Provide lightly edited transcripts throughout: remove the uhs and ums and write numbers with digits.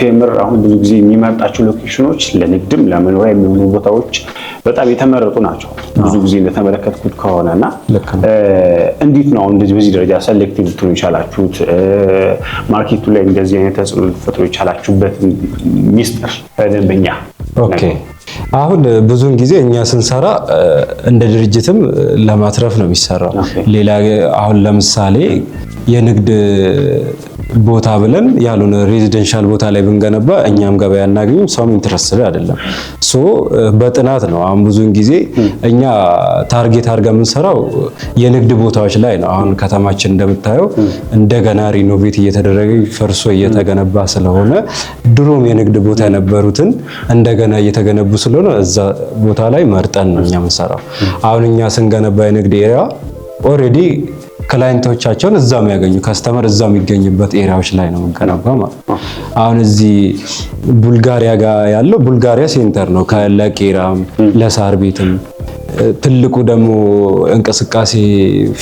ቴምር አሁን ብዙ ጊዜ የሚመርጣቸው location ኦች ለንግድም ለመኖሪያ የሚሆኑ ቦታዎች በጣም የተመረጡ ናቸው። ብዙ ጊዜ እንደተመለከትኩት ከሆነ እና ልክ ነው። እንዴት ነው አሁን እንደዚህ በዚህ ደረጃ selective ልትሆኑ የቻላችሁት? Market ኡ ላይ እንደዚህ አይነት ተጽዕኖ ልትፈጥሩ የቻላችሁበት ሚስጥር በደንበኛ Okay፣ አሁን ብዙውን ጊዜ እኛ ስንሰራ እንደ ድርጅትም ለማትረፍ ነው የሚሰራው። ሌላ አሁን ለምሳሌ የንግድ ቦታ ብለን ያልሆነ residential ቦታ ላይ ብንገነባ እኛም ገበያ አናገኝም፣ ሰውም interested አይደለም። So በጥናት ነው። አሁን ብዙውን ጊዜ እኛ target አድርገን የምንሰራው የንግድ ቦታዎች ላይ ነው። አሁን ከተማችን እንደምታየው እንደገና renovate እየተደረገ ፈርሶ እየተገነባ ስለሆነ ድሮም የንግድ ቦታ የነበሩትን እንደገና እየተገነቡ ስለሆነ እዛ ቦታ ላይ መርጠን ነው እኛ የምንሰራው። አሁን እኛ ስንገነባ የንግድ area already client ኦቻቸውን እዛው የሚያገኙ፣ customer እዛው የሚገኝበት area ዎች ላይ ነው የምንገነባ ማለት ነው። አሁን እዚህ ቡልጋሪያ ጋር ያለው ቡልጋሪያ center ነው። ለቄራም ለሳር ቤትም ትልቁ ደግሞ እንቅስቃሴ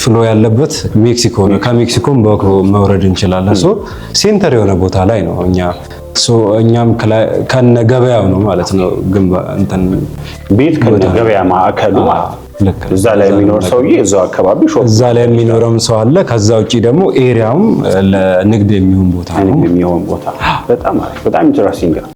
flow ያለበት ሜክሲኮ ነው። ከሜክሲኮም መውረድ እንችላለን። So center የሆነ ቦታ ላይ ነው እኛ። So እኛም ከነ ገበያው ነው ማለት ነው። ግንባ እንትን ቤት ከነ ገበያ ማዕከሉ ማለት ነው። ልክ። እዛ ላይ የሚኖር ሰውዬ እዛው አካባቢ shop እዛ ላይ የሚኖረውም ሰው አለ። ከዛ ውጪ ደግሞ area ውም ለንግድ የሚሆን ቦታ ነው። የሚሆን ቦታ። በጣም አሪፍ፣ በጣም interesting ነው።